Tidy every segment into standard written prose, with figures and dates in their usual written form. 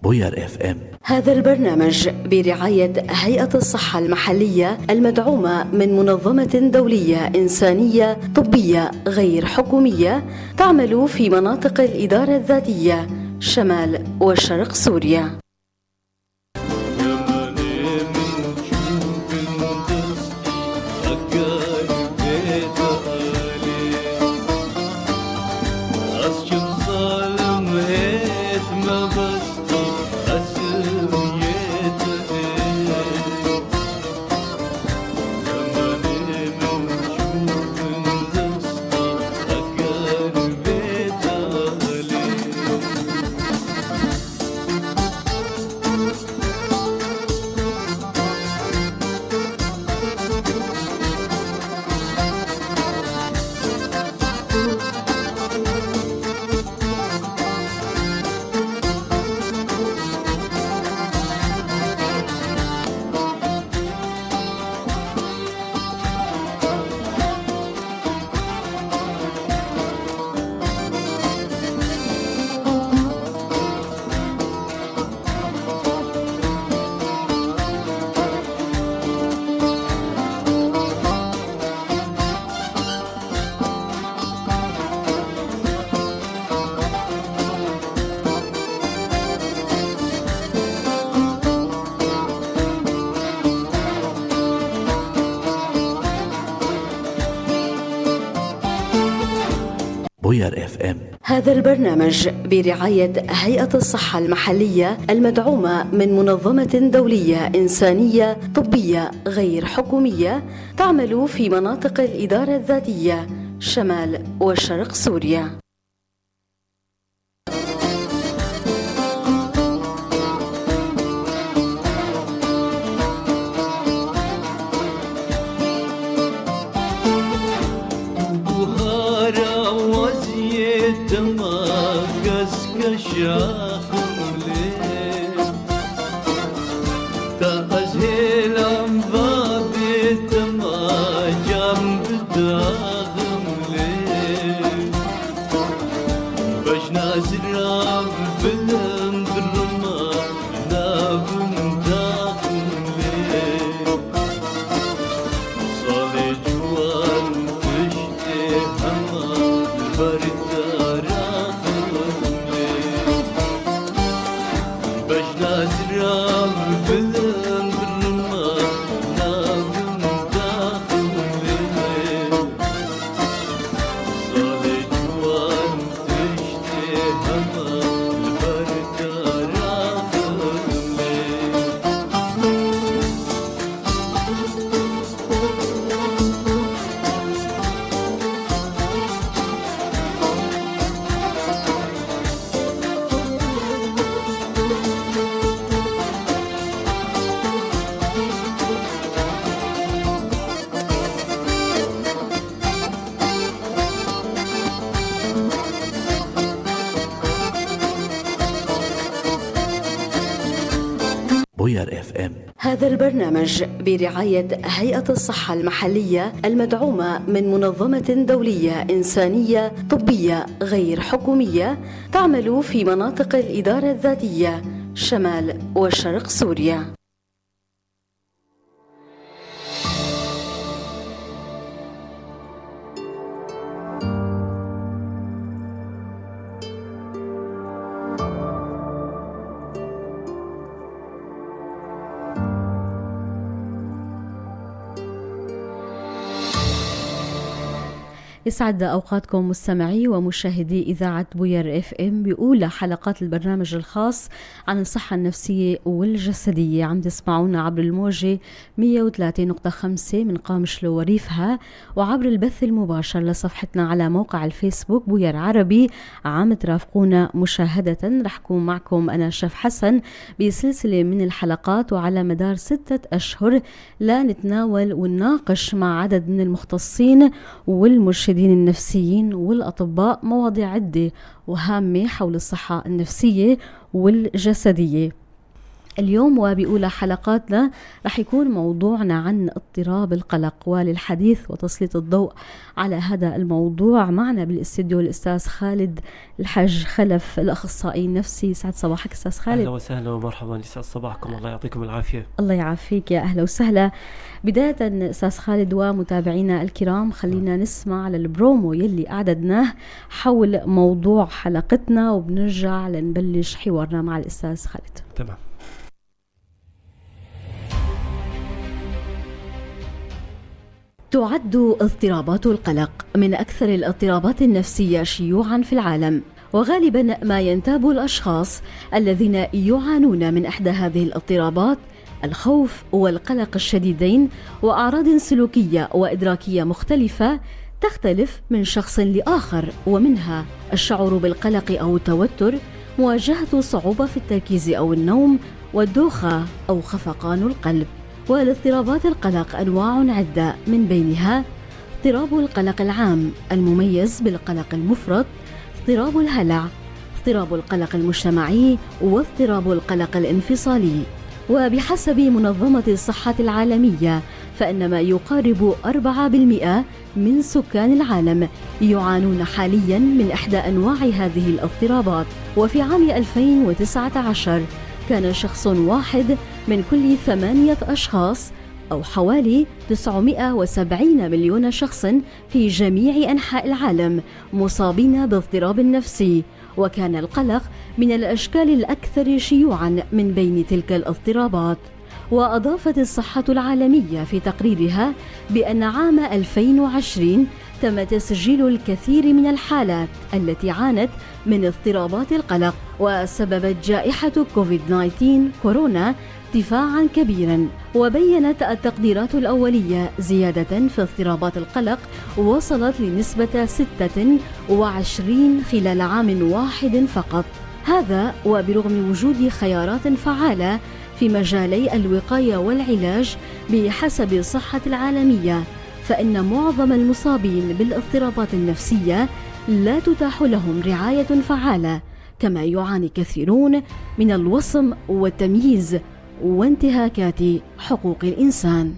بوير FM. هذا البرنامج برعاية هيئة الصحة المحلية المدعومة من منظمة دولية إنسانية طبية غير حكومية تعمل في مناطق الإدارة الذاتية شمال وشرق سوريا. بوير FM. هذا البرنامج برعاية هيئة الصحة المحلية المدعومة من منظمة دولية إنسانية طبية غير حكومية تعمل في مناطق الإدارة الذاتية شمال وشرق سوريا. بوير FM. هذا البرنامج برعاية هيئة الصحة المحلية المدعومة من منظمة دولية إنسانية طبية غير حكومية تعمل في مناطق الإدارة الذاتية شمال وشرق سوريا. يسعد أوقاتكم مستمعي ومشاهدي إذاعة بوير FM بأولى حلقات البرنامج الخاص عن الصحة النفسية والجسدية. عم تسمعونا عبر الموجة 103.5 من قامشلو وريفها، وعبر البث المباشر لصفحتنا على موقع الفيسبوك بوير عربي. عم ترافقونا مشاهدة. رح كون معكم أنا شف حسن بسلسلة من الحلقات وعلى مدار 6 أشهر لا نتناول ونناقش مع عدد من المختصين والمرشدين النفسيين والأطباء مواضيع عدة وهامة حول الصحة النفسية والجسدية. اليوم وبأولى حلقاتنا رح يكون موضوعنا عن اضطراب القلق، وللحديث وتسليط الضوء على هذا الموضوع معنا بالاستديو الأستاذ خالد الحاج خلف الأخصائي النفسي. سعد صباحك أستاذ خالد. أهلا وسهلا ومرحبا، يسعد صباحكم، الله يعطيكم العافية. الله يعافيك، يا أهلا وسهلا. بداية أستاذ خالد ومتابعينا الكرام، خلينا نسمع للبرومو يلي أعددناه حول موضوع حلقتنا وبنرجع لنبلش حوارنا مع الأستاذ خالد. تمام. تعد اضطرابات القلق من أكثر الاضطرابات النفسية شيوعاً في العالم، وغالباً ما ينتاب الأشخاص الذين يعانون من إحدى هذه الاضطرابات الخوف والقلق الشديدين وأعراض سلوكية وإدراكية مختلفة تختلف من شخص لآخر، ومنها الشعور بالقلق أو التوتر، مواجهة صعوبة في التركيز أو النوم، والدوخة أو خفقان القلب. والاضطرابات القلق أنواع عدة، من بينها اضطراب القلق العام المميز بالقلق المفرط، اضطراب الهلع، اضطراب القلق المجتمعي، واضطراب القلق الانفصالي. وبحسب منظمة الصحة العالمية فإن ما يقارب 4% من سكان العالم يعانون حاليا من إحدى أنواع هذه الاضطرابات. وفي عام 2019 كان شخص واحد من كل 8 أشخاص أو حوالي 970 مليون شخص في جميع أنحاء العالم مصابين باضطراب نفسي، وكان القلق من الأشكال الأكثر شيوعا من بين تلك الاضطرابات. وأضافت الصحة العالمية في تقريرها بأن عام 2020 تم تسجيل الكثير من الحالات التي عانت من اضطرابات القلق، وسببت جائحة كوفيد-19 كورونا ارتفاعا كبيرا. وبينت التقديرات الأولية زيادة في اضطرابات القلق وصلت لنسبة 26 خلال عام واحد فقط. هذا وبرغم وجود خيارات فعالة في مجالي الوقاية والعلاج بحسب الصحة العالمية، فإن معظم المصابين بالاضطرابات النفسية لا تتاح لهم رعاية فعالة، كما يعاني كثيرون من الوصم والتمييز وانتهاكات حقوق الإنسان.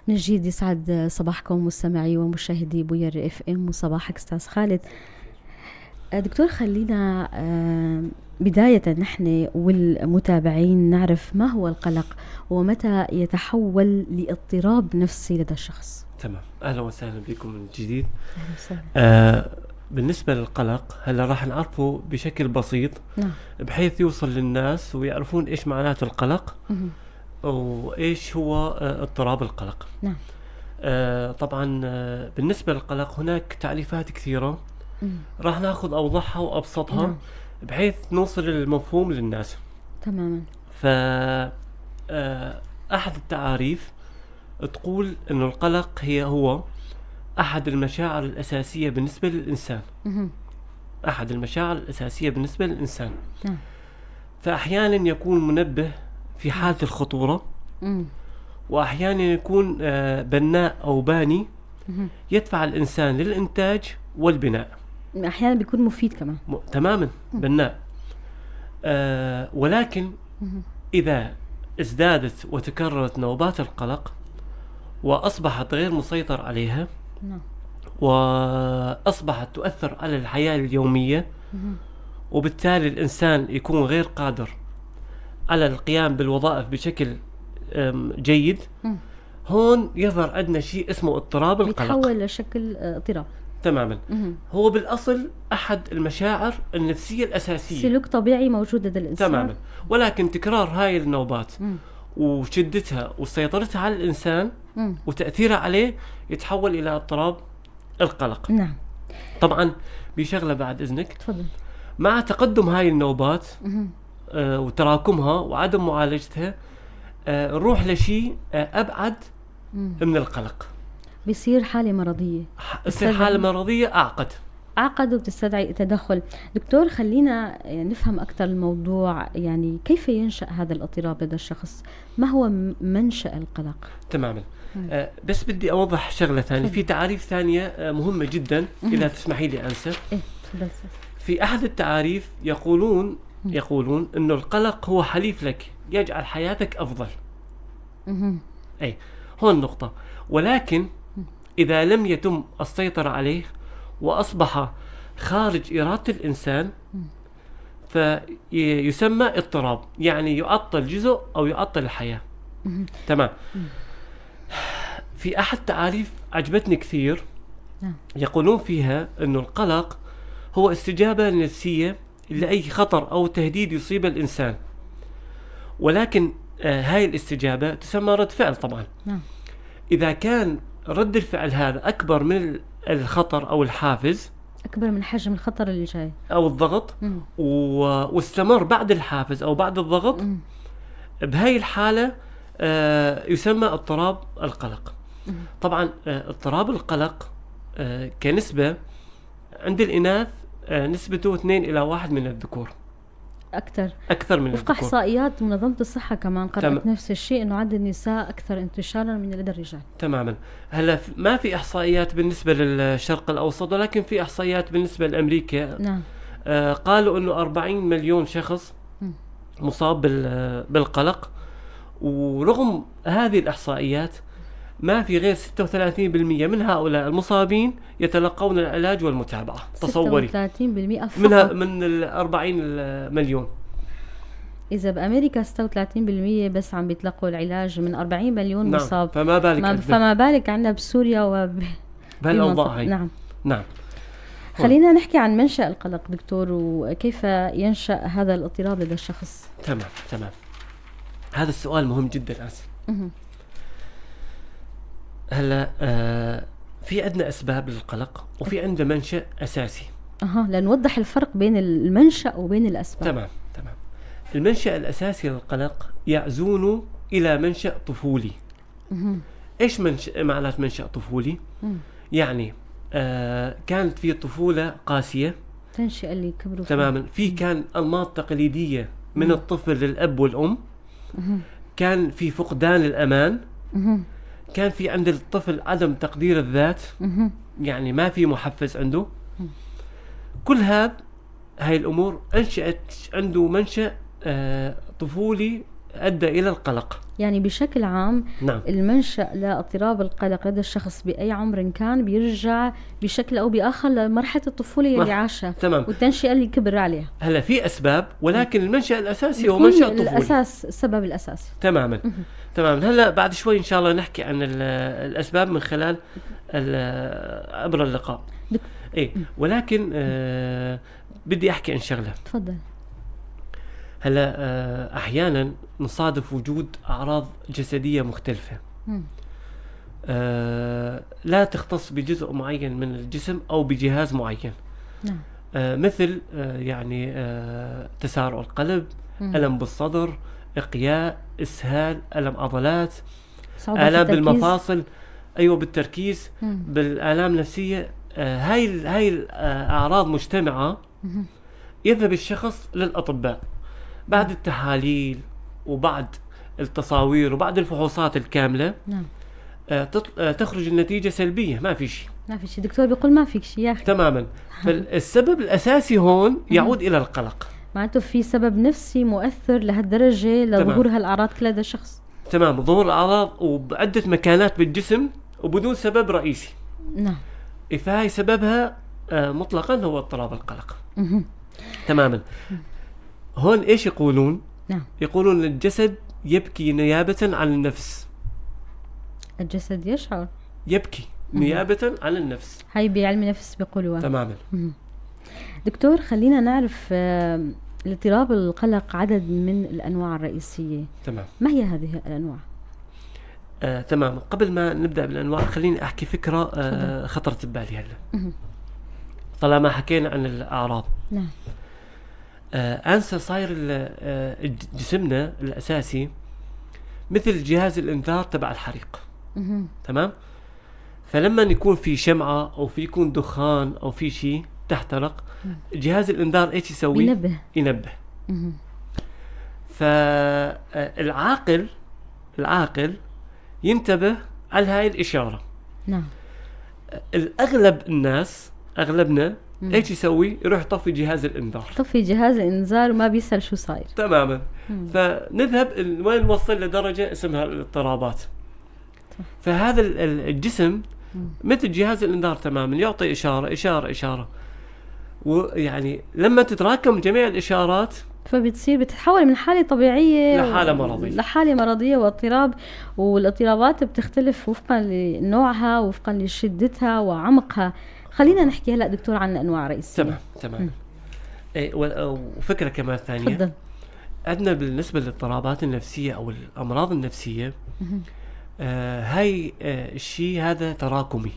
من جديد يسعد صباحكم مستمعي ومشاهدي بوير اف ام، وصباحك استاذ خالد. دكتور، خلينا بداية نحن والمتابعين نعرف ما هو القلق ومتى يتحول لاضطراب نفسي لدى الشخص. تمام، أهلا وسهلا بكم من جديد. أهلا وسهلا. بالنسبة للقلق هلا راح نعرفه بشكل بسيط. نعم. بحيث يوصل للناس ويعرفون إيش معناته القلق وإيش هو اضطراب القلق. نعم. طبعا بالنسبة للقلق هناك تعريفات كثيرة راح ناخذ أوضحها وأبسطها. نعم. بحيث نوصل المفهوم للناس. تماما. فأحد التعاريف تقول إنه القلق هو أحد المشاعر الأساسية بالنسبة للإنسان. أحد المشاعر الأساسية بالنسبة للإنسان. نعم. فأحيانا يكون منبه في حالة الخطورة، وأحيانا يكون بناء أو باني يدفع الإنسان للإنتاج والبناء. أحيانا بيكون مفيد كمان. تماما، بناء. ولكن إذا ازدادت وتكررت نوبات القلق وأصبحت غير مسيطر عليها، وأصبحت تؤثر على الحياة اليومية، وبالتالي الإنسان يكون غير قادر على القيام بالوظائف بشكل جيد، هون يظهر عندنا شيء اسمه اضطراب القلق، يتحول لشكل اضطراب. تماما. هو بالأصل أحد المشاعر النفسية الأساسية، سلوك طبيعي موجود لدى الإنسان. تماما. ولكن تكرار هاي النوبات وشدتها وسيطرتها على الإنسان وتأثيرها عليه يتحول إلى اضطراب القلق. نعم. طبعا بشغلة بعد إذنك. تفضل. مع تقدم هاي النوبات وتراكمها وعدم معالجتها نروح لشيء أبعد من القلق، بيصير حالة مرضية. بصير حالة مرضية أعقد وبتستدعي تدخل. دكتور، خلينا نفهم أكثر الموضوع، يعني كيف ينشأ هذا الاضطراب لدى الشخص؟ ما هو منشأ القلق؟ تماما. بس بدي أوضح شغلة ثانية، في تعاريف ثانية مهمة جدا إذا تسمحي لي أنسى. إيه، تفضل. في أحد التعاريف يقولون يقولون انه القلق هو حليف لك يجعل حياتك افضل. اي هون النقطة. ولكن اذا لم يتم السيطرة عليه واصبح خارج إرادة الإنسان فيسمى اضطراب، يعني يعطل جزء أو يعطل الحياة. تمام. في أحد تعاريف عجبتني كثير، يقولون فيها أنه القلق هو استجابة نفسية لأي خطر أو تهديد يصيب الإنسان، ولكن هاي الاستجابة تسمى رد فعل طبعا. إذا كان رد الفعل هذا أكبر من الخطر أو الحافز، أكبر من حجم الخطر اللي جاي أو الضغط، واستمر بعد الحافز أو بعد الضغط، بهاي الحالة يسمى اضطراب القلق. طبعا اضطراب القلق كنسبة عند الإناث نسبته 2 إلى 1 من الذكور، أكثر من وفق إحصائيات منظمة الصحة كمان قرأت نفس الشيء، إنه عدد النساء أكثر انتشارا من لدى الرجال. تماما. هلا ما في إحصائيات بالنسبة للشرق الأوسط، ولكن في إحصائيات بالنسبة لأمريكا. نعم. قالوا إنه 40 مليون شخص مصاب بالقلق، ورغم هذه الإحصائيات ما في غير 36% من هؤلاء المصابين يتلقون العلاج والمتابعة. تصوري 36% فقط من 40 مليون. إذا بأمريكا 36% بس عم بيتلقوا العلاج من 40 مليون. نعم. مصاب. فما بالك فما بالك عندنا بسوريا بهالأوضاع هي. نعم. نعم. خلينا نحكي عن منشأ القلق دكتور، وكيف ينشأ هذا الاضطراب لدى الشخص. تمام. هذا السؤال مهم جدا أسف. هلا في عندنا أسباب للقلق وفي عندنا منشأ أساسي. لنوضح الفرق بين المنشأ وبين الأسباب. تمام. المنشأ الأساسي للقلق يعزونه إلى منشأ طفولي. إيش معنات منشأ طفولي؟ يعني كانت في طفولة قاسية، تنشئة اللي كبروا تماما، في كان أنماط تقليدية من الطفل للأب والأم، كان في فقدان الأمان، كان في عند الطفل عدم تقدير الذات، يعني ما في محفز عنده. كل هاي الأمور أنشأت عنده منشأ طفولي أدى إلى القلق. يعني بشكل عام. نعم. المنشأ لاضطراب القلق لدى الشخص بأي عمر كان بيرجع بشكل أو بآخر لمرحلة الطفولة اللي عاشها. تمام. والتنشئة اللي كبر عليها. هلا في أسباب، ولكن المنشأ الأساسي هو منشأ طفولي، الأساس، السبب الأساسي. تماما. تماما. هلا بعد شوي إن شاء الله نحكي عن الأسباب من خلال عبر اللقاء. إيه ولكن بدي أحكي عن شغلة. تفضل. هلا أحيانا نصادف وجود أعراض جسدية مختلفة لا تختص بجزء معين من الجسم أو بجهاز معين. نعم. مثل يعني تسارع القلب، ألم بالصدر، إقياء، إسهال، ألم عضلات، آلام بالمفاصل، أيوة بالتركيز، بالآلام النفسية. هاي الأعراض مجتمعة. يذهب الشخص للأطباء بعد التحاليل وبعد التصاوير وبعد الفحوصات الكاملة. نعم. تخرج النتيجة سلبية، ما في شيء. ما في شيء، دكتور بيقول ما فيك شيء يا أخي. تماما. فالسبب الأساسي هون يعود إلى القلق. معناته في سبب نفسي مؤثر لهالدرجة لظهور هالأعراض كلها لدى الشخص. تمام، ظهور الأعراض وبعدة مكانات بالجسم وبدون سبب رئيسي. نعم. فهي سببها مطلقا هو اضطراب القلق. تماما. هون ايش يقولون؟ نعم. يقولون الجسد يبكي نيابة عن النفس. الجسد يشعر، يبكي نيابة عن النفس. هاي بعلم النفس بيقولوها. تماما. دكتور خلينا نعرف اضطراب القلق عدد من الأنواع الرئيسية. تمام. ما هي هذه الأنواع؟ تمام. قبل ما نبدأ بالأنواع خليني أحكي فكرة خطرت ببالي هلا. طالما حكينا عن الأعراض. نعم. أنسى صاير جسمنا الأساسي مثل جهاز الإنذار تبع الحريق. تمام. فلما يكون في شمعة أو في يكون دخان أو في شيء تحترق، جهاز الإنذار إيش يسوي؟ ينبه. فالعاقل ينتبه على هاي الإشارة. نعم. الأغلب الناس، أغلبنا ايش يسوي؟ يروح يطفي جهاز الانذار. طفي جهاز الانذار وما بيسأل شو صاير. تماما. فنذهب وين نوصل لدرجة اسمها الاضطرابات. فهذا الجسم مثل جهاز الانذار تماما، يعطي اشارة اشارة اشارة، ويعني لما تتراكم جميع الاشارات فبتصير بتتحول من حالة طبيعية لحالة مرضية، لحالة مرضية واضطراب. والاضطرابات بتختلف وفقا لنوعها، وفقا لشدتها وعمقها. خلينا نحكي هلا دكتور عن الانواع الرئيسية. تمام. إيه، وفكرة كمان ثانية. تفضل. عندنا بالنسبة للاضطرابات النفسية او الامراض النفسية، هاي الشيء هذا تراكمي.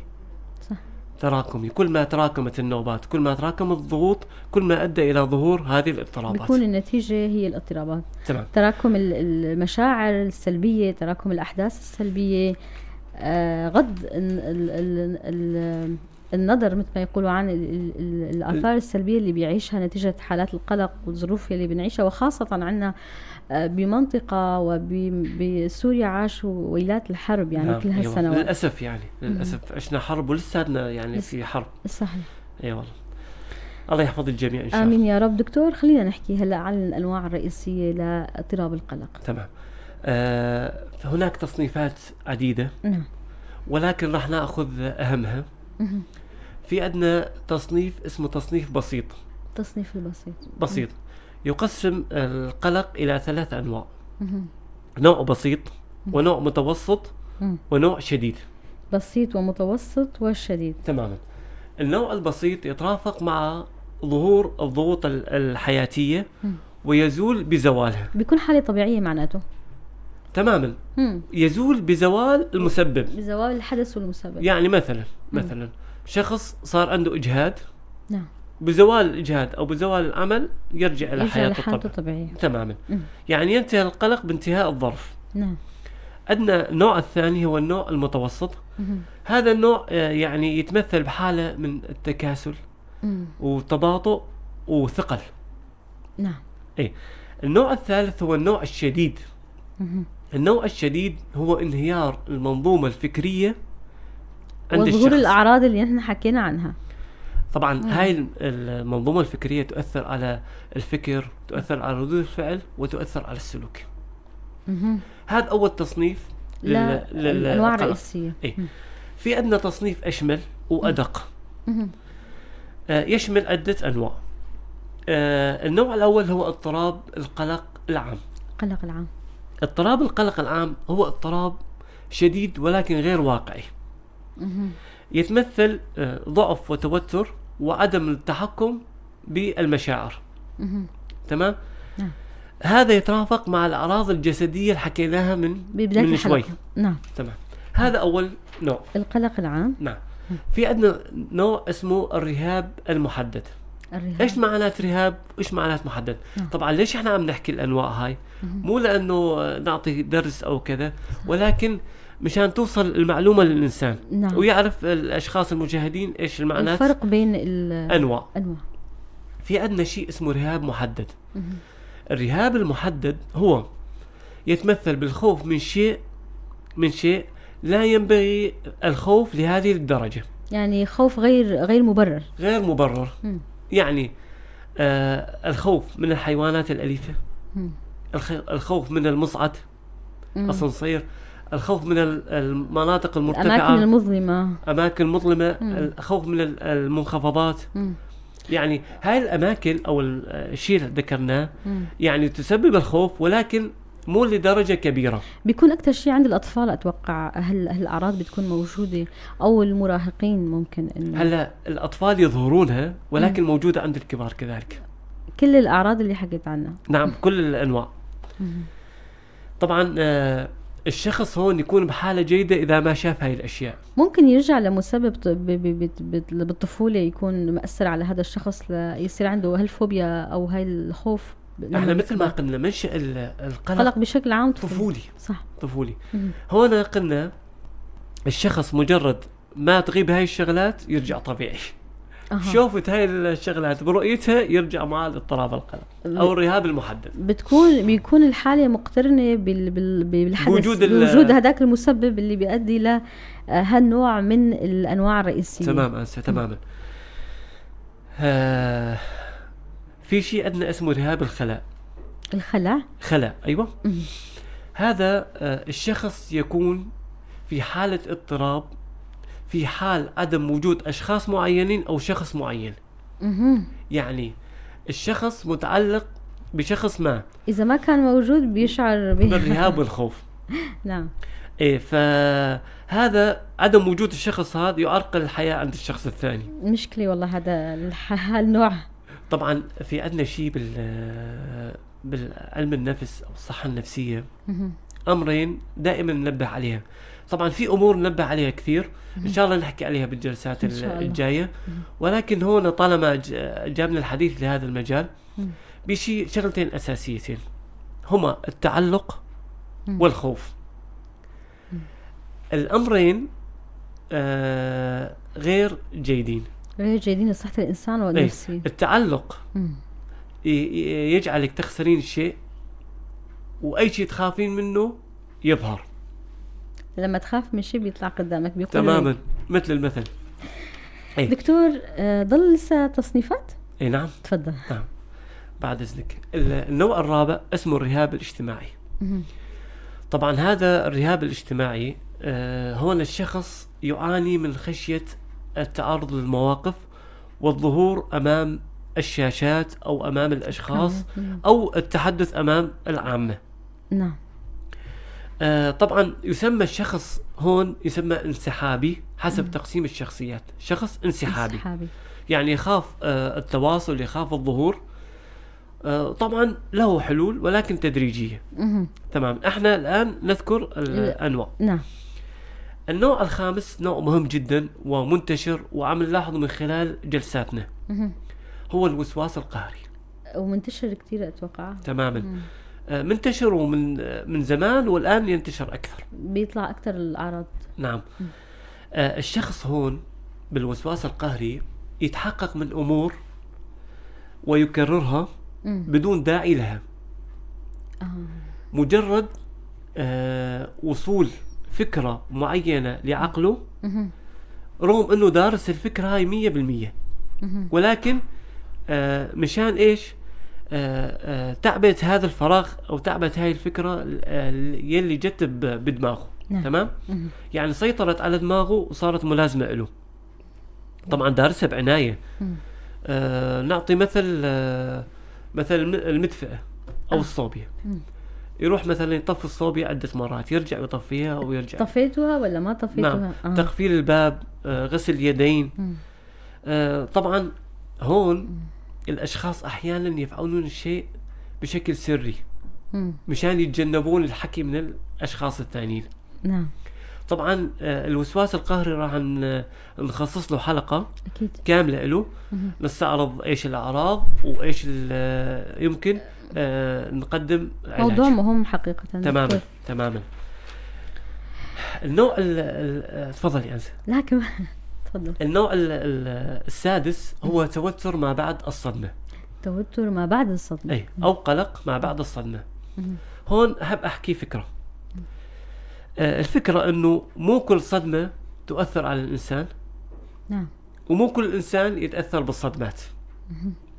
صح. تراكمي، كل ما تراكمت النوبات، كل ما تراكم الضغوط، كل ما ادى الى ظهور هذه الاضطرابات. بيكون النتيجة هي الاضطرابات. تمام. تراكم المشاعر السلبية، تراكم الأحداث السلبية، غض النظر مثل ما يقولوا عن الآثار السلبية اللي بيعيشها نتيجة حالات القلق والظروف اللي بنعيشها، وخاصة عنا بمنطقة وبسوريا عاشوا ويلات الحرب يعني. نعم. كل هالسنوات. للأسف يعني، للأسف عشنا حرب ولساتنا يعني في حرب. صحيح. اي والله، الله يحفظ الجميع ان شاء الله. آمين يا رب. دكتور خلينا نحكي هلا عن الأنواع الرئيسية لاضطراب القلق. تمام. فهناك تصنيفات عديدة. نعم. ولكن راح ناخذ أهمها. في عندنا تصنيف اسمه تصنيف بسيط. التصنيف البسيط. بسيط. يقسم القلق إلى 3 أنواع. نوع بسيط، ونوع متوسط، ونوع شديد. بسيط ومتوسط والشديد. تماما. النوع البسيط يترافق مع ظهور الضغوط الحياتية ويزول بزوالها. بيكون حالة طبيعية معناته. تماما. يزول بزوال المسبب. بزوال الحدث والمسبب. يعني مثلا شخص صار عنده إجهاد. نعم. بزوال الإجهاد أو بزوال العمل يرجع إلى حياته الطبيعية. تماما. يعني ينتهي القلق بانتهاء الظرف. نعم. عندنا النوع الثاني هو النوع المتوسط. هذا النوع يعني يتمثل بحالة من التكاسل وتباطؤ وثقل. نعم. إيه. النوع الثالث هو النوع الشديد. النوع الشديد هو انهيار المنظومة الفكرية عند وظهور الشخص. الأعراض اللي نحن حكينا عنها. طبعا هاي المنظومة الفكرية تؤثر على الفكر، تؤثر على ردود الفعل، وتؤثر على السلوك. هذا أول تصنيف للأنواع الرئيسية. إيه. في عندنا تصنيف أشمل وأدق. يشمل عدة أنواع. النوع الأول هو اضطراب القلق العام. القلق العام. اضطراب القلق العام هو اضطراب شديد ولكن غير واقعي. يتمثل ضعف وتوتر وعدم التحكم بالمشاعر. تمام؟ نعم. هذا يترافق مع الأعراض الجسدية اللي حكيناها من شوي. نعم. تمام. هذا أول نوع، القلق العام. نعم. في عندنا نوع اسمه الرهاب المحدد. الرهاب. ايش معنات رهاب؟ ايش معنات محدد؟ نعم. طبعا ليش احنا عم نحكي الانواع هاي؟ مو لانه نعطي درس او كذا، ولكن مشان توصل المعلومة للإنسان. نعم. ويعرف الأشخاص المشاهدين إيش المعنات، الفرق بين الأنواع. أنواع. في عندنا شيء اسمه رهاب محدد. الرهاب المحدد هو يتمثل بالخوف من شيء لا ينبغي الخوف لهذه الدرجة. يعني خوف غير مبرر. غير مبرر. يعني الخوف من الحيوانات الأليفة، الخوف من المصعد، أسانسير، الخوف من المناطق المرتفعة، الأماكن المظلمة، أماكن مظلمة، الخوف من المنخفضات. يعني هاي الأماكن أو الشيء اللي ذكرناه يعني تسبب الخوف، ولكن مو لدرجة كبيرة. بيكون أكثر شيء عند الأطفال أتوقع هالأعراض بتكون موجودة، أو المراهقين ممكن. إنه هلا الأطفال يظهرونها، ولكن موجودة عند الكبار كذلك. كل الأعراض اللي حكيت عنها. نعم، كل الأنواع. طبعا الشخص هون يكون بحالة جيدة إذا ما شاف هاي الأشياء. ممكن يرجع لمسبب بالطفولة يكون مأثر على هذا الشخص ليصير عنده هالفوبيا أو هاي الخوف. احنا مثل ما قلنا منشأ القلق بشكل عام طفولي. صح، طفولي. هون قلنا الشخص مجرد ما تغيب هاي الشغلات يرجع طبيعي. شوفت هاي الشغلات برؤيتها يرجع مع الاضطراب القلق او الرهاب المحدد. بيكون الحالة مقترنة بالحدث، بوجود هذاك المسبب اللي بيؤدي لهالنوع من الانواع الرئيسية. تمام أنسة، تماما. في شيء عندنا اسمه رهاب الخلاء. الخلاء؟ خلاء، أيوة. هذا الشخص يكون في حالة اضطراب في حال عدم وجود أشخاص معينين أو شخص معين. يعني الشخص متعلق بشخص ما، إذا ما كان موجود بيشعر بالرهاب والخوف. نعم. إيه، فهذا عدم وجود الشخص هذا يعرقل الحياة عند الشخص الثاني. مشكلة والله هذا هالنوع. طبعا في عندنا شيء بالعلم النفس أو الصحة النفسية، أمرين دائما ننبه عليها. طبعا في أمور ننبه عليها كثير، إن شاء الله نحكي عليها بالجلسات الجاية، ولكن هون طالما جابنا الحديث لهذا المجال بشيء شغلتين أساسيتين هما التعلق والخوف. الأمرين غير جيدين، غير جيدين لصحة الإنسان والنفسية. التعلق يجعلك تخسرين شيء، وأي شيء تخافين منه يظهر. لما تخاف من شيء بيطلع قدامك، بيقول تماما مثل المثل. أي. دكتور، ضل لسه تصنيفات؟ اي نعم، تفضل. نعم بعد إذنك. النوع الرابع اسمه الرهاب الاجتماعي. طبعا هذا الرهاب الاجتماعي هون الشخص يعاني من خشية التعرض للمواقف والظهور أمام الشاشات أو أمام الأشخاص أو التحدث أمام العامة. نعم. طبعا يسمى الشخص هون يسمى انسحابي حسب تقسيم الشخصيات. شخص انسحابي. يعني يخاف التواصل، يخاف الظهور. طبعا له حلول ولكن تدريجية. تمام. احنا الآن نذكر الأنواع. نعم. النوع الخامس نوع مهم جدا ومنتشر وعم نلاحظه من خلال جلساتنا، هو الوسواس القهري. ومنتشر كثير أتوقع. تماما. منتشر ومن من زمان والآن ينتشر أكثر، بيطلع أكثر الأعراض. نعم. الشخص هون بالوسواس القهري يتحقق من أمور ويكررها بدون داعي لها. مجرد وصول فكرة معينة لعقله، رغم أنه دارس الفكرة هاي 100%، ولكن مشان إيش تعبت هذا الفراغ أو تعبت هاي الفكرة يلي جت بدماغه. نعم. تمام. يعني سيطرت على دماغه وصارت ملازمة له. طبعا دارسها بعناية. نعطي مثل مثل المدفئة أو الصوبية. يروح مثلا يطفي الصوبية عدة مرات، يرجع يطفيها ويرجع. طفيتوها ولا ما طفيتوها؟ نعم. تقفيل الباب، غسل اليدين. طبعا هون الأشخاص أحيانا يفعلون الشيء بشكل سري مشان يتجنبون الحكي من الأشخاص الثانيين. نعم. طبعا الوسواس القهري راح نخصص له حلقة أكيد كاملة له، نستعرض إيش الأعراض وإيش يمكن نقدم علاج. موضوع مهم حقيقة. تماما تماما. النوع تفضل يا أنسة. لا كمان تفضل. النوع السادس هو توتر ما بعد الصدمة. توتر ما بعد الصدمة، أي، أو قلق ما بعد الصدمة. هون أحب أحكي فكرة. الفكرة أنه مو كل صدمة تؤثر على الإنسان. نعم. ومو كل إنسان يتأثر بالصدمات.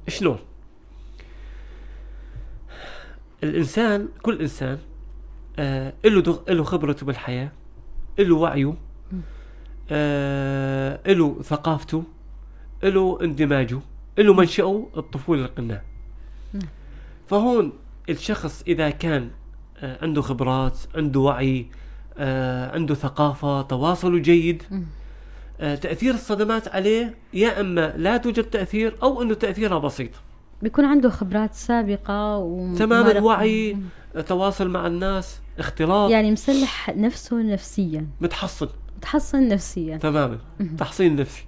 شلون؟ الإنسان، كل إنسان له خبرته بالحياة، له وعيه، له ثقافته، له اندماجه، له منشأه الطفولة اللي قلناه. فهون الشخص إذا كان عنده خبرات، عنده وعي، عنده ثقافة، تواصله جيد، تأثير الصدمات عليه يا أما لا توجد تأثير أو أنه تأثيرها بسيط. بيكون عنده خبرات سابقة تماما، وعي، تواصل مع الناس، اختلاط، يعني مسلح نفسه نفسيا، متحصن نفسيا. تماما، تحصين نفسي.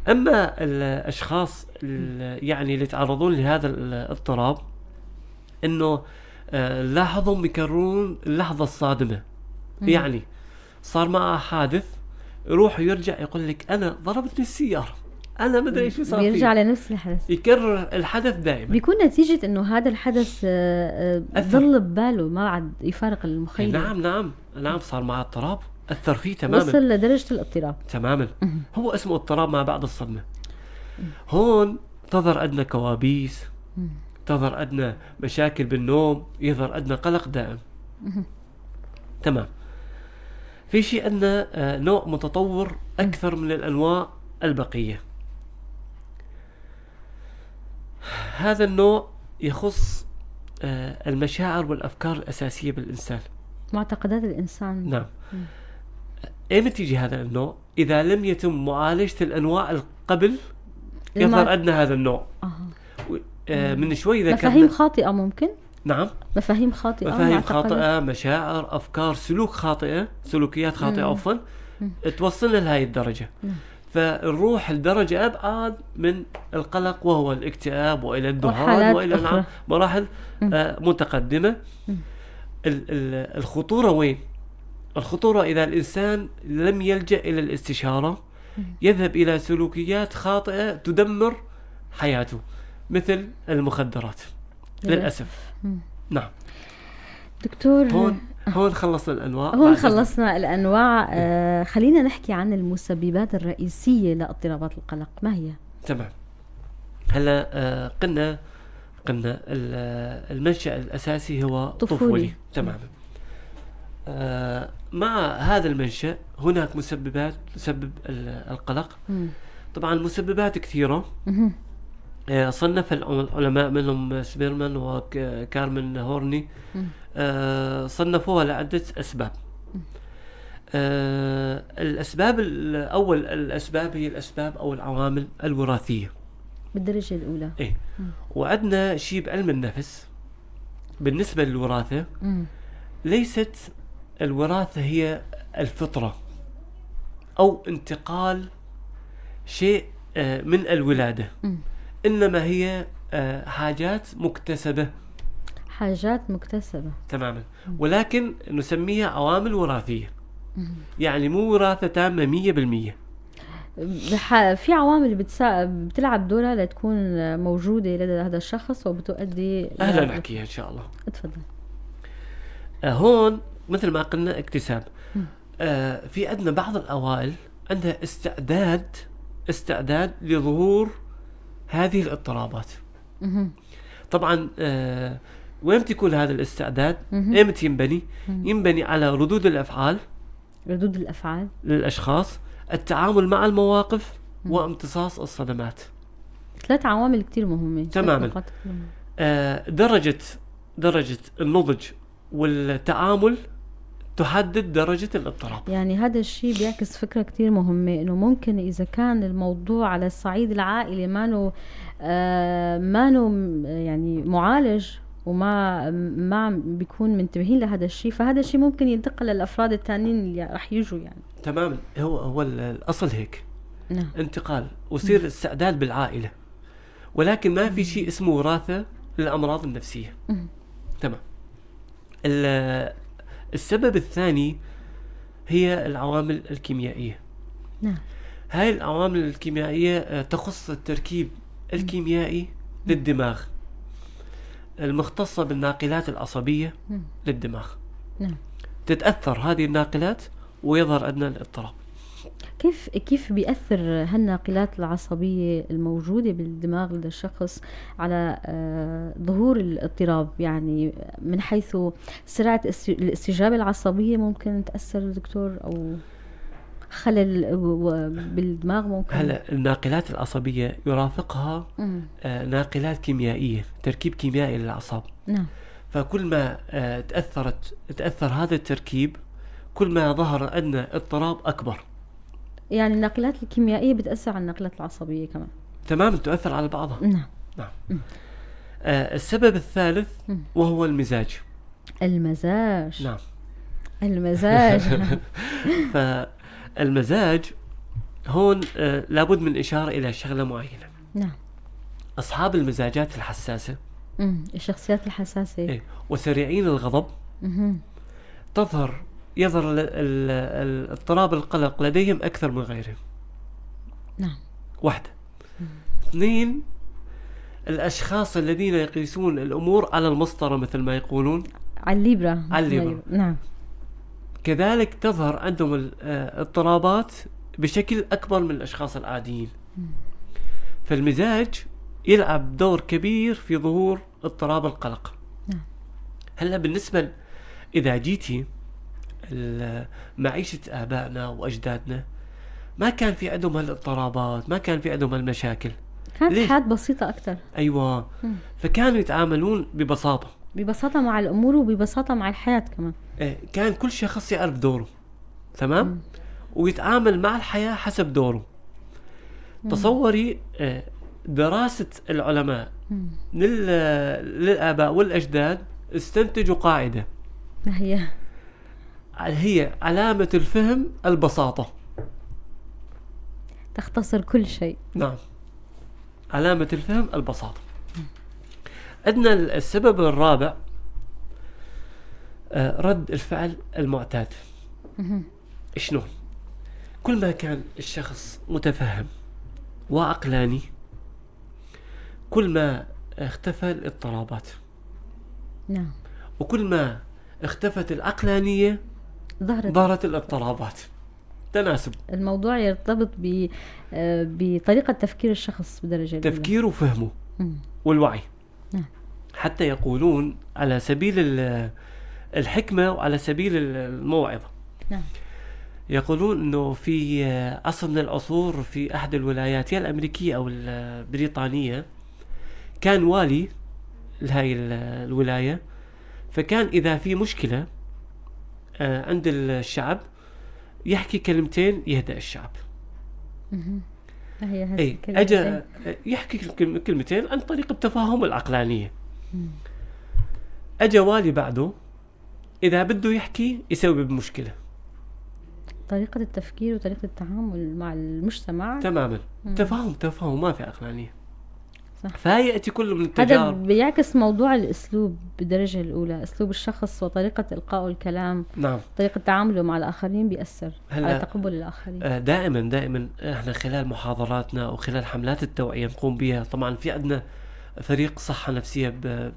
أما الأشخاص يعني اللي يتعرضون لهذا الاضطراب، أنه لاحظهم يكررون اللحظة الصادمة. يعني صار معه حادث، يروح ويرجع يقول لك أنا ضربتني السيارة، أنا ما أدري إيش صار فيه، بيرجع لنفس الحدث، يكرر الحدث دائما. بيكون نتيجة إنه هذا الحدث ظل بباله، ما عاد يفارق المخيل. نعم نعم نعم، صار معه اضطراب، أثر فيه تماما، وصل لدرجة الاضطراب تماما. هو اسمه اضطراب ما بعد الصدمة. هون تظهر عندنا كوابيس، تظهر عندنا مشاكل بالنوم، يظهر عندنا قلق دائم. تمام. في شيء عندنا نوع متطور أكثر من الأنواع البقية. هذا النوع يخص المشاعر والأفكار الأساسية بالإنسان، معتقدات الإنسان. نعم. ايمتى يجي هذا النوع؟ إذا لم يتم معالجة الأنواع قبل يظهر عندنا هذا النوع. من شوي ذكرنا مفاهيم خاطئة ممكن؟ نعم، مفاهيم خاطئة، مفاهيم خاطئة، مشاعر، أفكار، سلوك خاطئة، سلوكيات خاطئة عفوا، توصلنا لهذه الدرجة. فنروح لدرجة أبعد من القلق وهو الاكتئاب وإلى الذهان وإلى مراحل متقدمة. الخطورة وين؟ الخطورة إذا الإنسان لم يلجأ إلى الاستشارة، يذهب إلى سلوكيات خاطئة تدمر حياته مثل المخدرات للأسف. نعم دكتور، هون خلصنا الأنواع. هون خلصنا الأنواع. خلينا نحكي عن المسببات الرئيسية لاضطرابات القلق، ما هي؟ تمام. هلا قلنا المنشأ الأساسي هو طفولي. تمام. مع هذا المنشأ هناك مسببات تسبب القلق. طبعا المسببات كثيرة. صنف العلماء منهم سبيرمان وكارمن هورني، صنفوها لعدة أسباب. الأسباب الأول، الأسباب هي الأسباب أو العوامل الوراثية بالدرجة الأولى. إيه. وعندنا شيء بعلم النفس بالنسبة للوراثة. ليست الوراثة هي الفطرة أو انتقال شيء من الولادة، إنما هي حاجات مكتسبة. حاجات مكتسبة تماما، ولكن نسميها عوامل وراثية. يعني مو وراثة تامة 100%. في عوامل بتلعب دورها لتكون موجودة لدى هذا الشخص وبتؤدي. أهلا نحكيها إن شاء الله. اتفضل. هون مثل ما قلنا اكتساب. في عندنا بعض الأوائل عندها استعداد لظهور هذه الاضطرابات. طبعا وين تكون هذا الاستعداد؟ ايمتى ينبني؟ ينبني على ردود الأفعال، ردود الأفعال للأشخاص، التعامل مع المواقف، وامتصاص الصدمات. ثلاث عوامل كتير مهمة. تماما. درجة النضج والتعامل تحدد درجة الاضطراب. يعني هذا الشيء بيعكس فكرة كتير مهمة، إنه ممكن إذا كان الموضوع على الصعيد العائلي مانو يعني معالج وما ما بيكون منتبهين لهذا الشيء، فهذا الشيء ممكن ينتقل للأفراد الثانيين اللي رح يجوا يعني. تماما. هو الأصل هيك. نعم. انتقال ويصير استعداد بالعائلة، ولكن ما في شيء اسمه وراثة للأمراض النفسية. تمام. السبب الثاني هي العوامل الكيميائية. نعم. هاي العوامل الكيميائية تخص التركيب الكيميائي للدماغ المختصة بالناقلات العصبية للدماغ. نعم. تتأثر هذه الناقلات ويظهر عندنا الاضطراب. كيف بيأثر هالناقلات العصبية الموجودة بالدماغ لدى الشخص على ظهور الاضطراب؟ يعني من حيث سرعة الاستجابة العصبية ممكن تأثر دكتور، أو خلل بالدماغ ممكن؟ هلا الناقلات العصبية يرافقها ناقلات كيميائية، تركيب كيميائي للأعصاب. نعم. فكل ما تأثر هذا التركيب كل ما ظهر عندنا اضطراب أكبر. يعني الناقلات الكيميائية بتأثر على الناقلات العصبية كمان. تمام، تؤثر على بعضها. نعم. نعم. السبب الثالث وهو المزاج. المزاج. نعم. المزاج. فالمزاج هون لابد من إشارة إلى شغلة معينة. نعم. أصحاب المزاجات الحساسة، الشخصيات الحساسة، إيه، وسريعين الغضب، يظهر الاضطراب القلق لديهم أكثر من غيرهم. نعم. واحدة. اثنين، الأشخاص الذين يقيسون الأمور على المسطرة مثل ما يقولون، على الليبرة. على الليبرة. نعم. كذلك تظهر عندهم الاضطرابات بشكل أكبر من الأشخاص العاديين. فالمزاج يلعب دور كبير في ظهور اضطراب القلق. نعم. هلا بالنسبة إذا جيتي معيشة آبائنا وأجدادنا ما كان في عندهم هالاضطرابات، ما كان في عندهم هالمشاكل. كانت ليش؟ حياة بسيطة أكثر. أيوة. فكانوا يتعاملون ببساطة، ببساطة مع الأمور وببساطة مع الحياة كمان. كان كل شخص يعرف دوره، تمام؟ ويتعامل مع الحياة حسب دوره. تصوري دراسة العلماء للآباء والأجداد استنتجوا قاعدة. ما هي؟ هي علامة الفهم البساطة. تختصر كل شيء. نعم، علامة الفهم البساطة. عندنا السبب الرابع، رد الفعل المعتاد. شنو؟ كل ما كان الشخص متفهم وعقلاني كل ما اختفى الاضطرابات. نعم. وكل ما اختفت العقلانية ظهرت الاضطرابات. تناسب. الموضوع يرتبط بطريقة تفكير الشخص بدرجة الأولى. تفكيره وفهمه والوعي. نعم. حتى يقولون على سبيل الحكمة وعلى سبيل الموعظة. نعم. يقولون أنه في عصر من العصور في أحد الولايات يا الأمريكية أو البريطانية كان والي لهاي الولاية، فكان إذا في مشكلة عند الشعب يحكي كلمتين يهدأ الشعب. هي هذه إيه، الكلمتين. أجا يحكي كلمتين عن طريق التفاهم العقلانية. أجا والي بعده إذا بده يحكي يسوي بمشكلة. طريقة التفكير وطريقة التعامل مع المجتمع. تماما. تفاهم، ما في عقلانية. صح. فيأتي كل من هذا التجارب. بيعكس موضوع الأسلوب بالدرجة الأولى، أسلوب الشخص وطريقة إلقائه الكلام. نعم. طريقة تعامله مع الآخرين بيأثر هلا على تقبل الآخرين. دائما إحنا خلال محاضراتنا وخلال حملات التوعية نقوم بها، طبعا في عندنا فريق صحة نفسية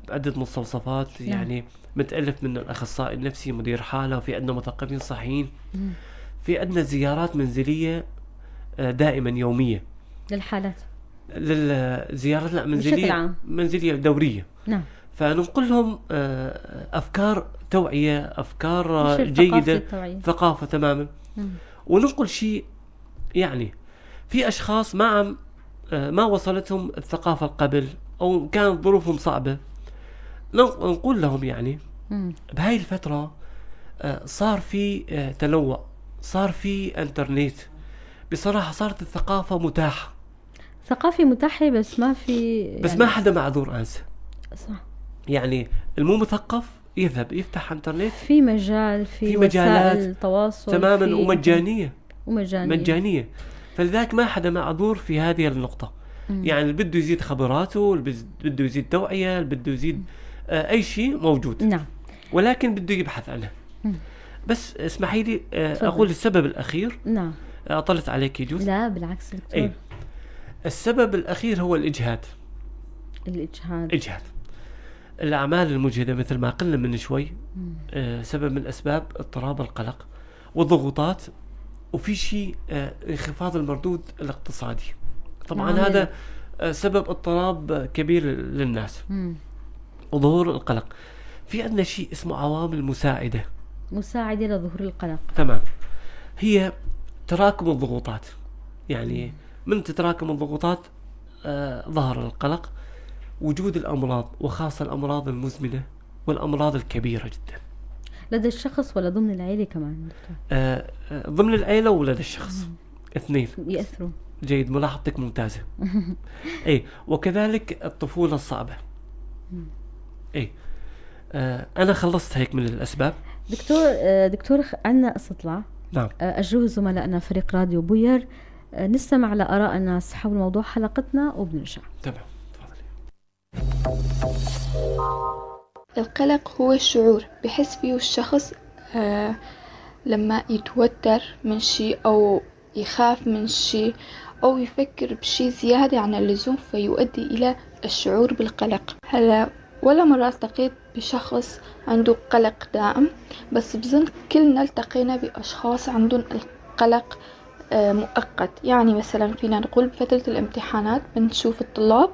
بعدة مستوصفات، نعم. يعني متألف من الأخصائي النفسي، مدير حالة، وفي عندنا مثقفين صحيين. في عندنا زيارات منزلية دائما يومية للحالات. للزيارات، لا، بشكل عام. منزلية دورية. نعم. فننقل لهم أفكار توعية، أفكار نشر ثقافة جيدة، التوعية. ثقافة تماما. وننقل شيء، يعني في أشخاص ما وصلتهم الثقافة قبل أو كانت ظروفهم صعبة، نقول لهم بهاي الفترة صار في تنوع، صار في انترنت، بصراحة صارت الثقافة متاحة. ثقافة متاحة بس ما في بس ما حدا معذور أنسى. صح. يعني المو مثقف يذهب يفتح انترنت، في مجال، في في مجالات وسائل تواصل، تماما، في ومجانية. ومجانية. مجانية. فلذلك ما حدا معذور في هذه النقطة. يعني اللي بده يزيد خبراته، اللي بده يزيد توعية، اللي بده يزيد أي شيء موجود. نعم. ولكن بده يبحث عنه. بس اسمحي لي تفضل. أقول السبب الأخير. نعم. أطلت عليك يجوز؟ لا بالعكس دكتور. إيه. السبب الأخير هو الإجهاد. الإجهاد. إجهاد. الأعمال المجهدة مثل ما قلنا من شوي، سبب من أسباب اضطراب القلق والضغوطات، وفي شيء انخفاض المردود الاقتصادي. طبعا هذا سبب اضطراب كبير للناس. وظهور القلق. في عندنا شيء اسمه عوامل مساعدة. مساعدة لظهور القلق. تمام. هي تراكم الضغوطات. يعني من تتراكم الضغوطات ظهر القلق، وجود الأمراض وخاصة الأمراض المزمنة والأمراض الكبيرة جدا لدى الشخص ولا ضمن العيلة كمان دكتور؟ ضمن العيلة ولدى الشخص. اثنين يأثروا. جيد، ملاحظتك ممتازة. إيه، وكذلك الطفولة الصعبة. إيه. أنا خلصت هيك من الأسباب. دكتور، عندنا استطلاع. نعم. أجروه زملائنا فريق راديو بوير. نستمع لآراء الناس حول موضوع حلقتنا وبنرجع. تمام، تفضلي. القلق هو الشعور بحس فيه الشخص لما يتوتر من شيء أو يخاف من شيء أو يفكر بشيء زيادة عن اللزوم فيؤدي إلى الشعور بالقلق. هلا ولا مرة التقيت بشخص عنده قلق دائم، بس بظن كلنا التقينا بأشخاص عندهم القلق مؤقت. يعني مثلا فينا نقول بفترة الامتحانات بنشوف الطلاب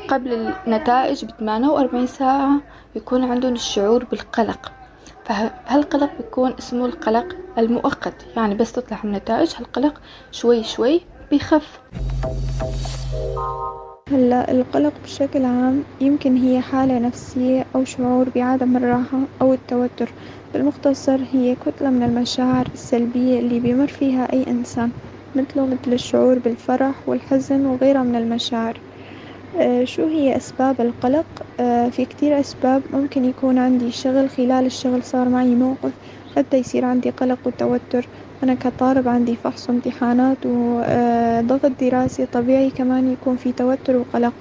قبل النتائج ب48 ساعة يكون عندهم الشعور بالقلق، فهالقلق بيكون اسمه القلق المؤقت، يعني بس تطلع النتائج هالقلق شوي شوي بيخف. هلأ القلق بشكل عام يمكن هي حالة نفسية أو شعور بعدم الراحة أو التوتر، بالمختصر هي كتلة من المشاعر السلبية اللي بيمر فيها أي إنسان متلو متل الشعور بالفرح والحزن وغيرها من المشاعر، شو هي أسباب القلق؟ في كتير أسباب ممكن يكون عندي شغل خلال الشغل صار معي موقف أدى يصير عندي قلق وتوتر، أنا كطالب عندي فحص وامتحانات و ضغط دراسي طبيعي كمان يكون في توتر وقلق،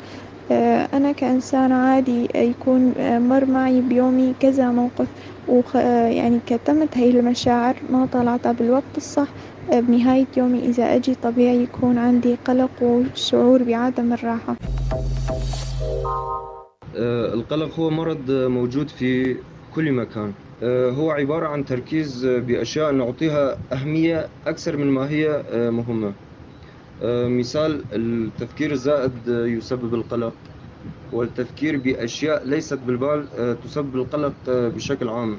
أنا كإنسان عادي يكون مر معي بيومي كذا موقف وخ يعني كتمت هاي المشاعر ما طلعتها بالوقت الصح بنهاية يومي إذا أجي طبيعي يكون عندي قلق وشعور بعدم الراحة. القلق هو مرض موجود في كل مكان، هو عبارة عن تركيز بأشياء نعطيها أهمية أكثر من ما هي مهمة. مثال التفكير الزائد يسبب القلق، والتفكير بأشياء ليست بالبال تسبب القلق بشكل عام.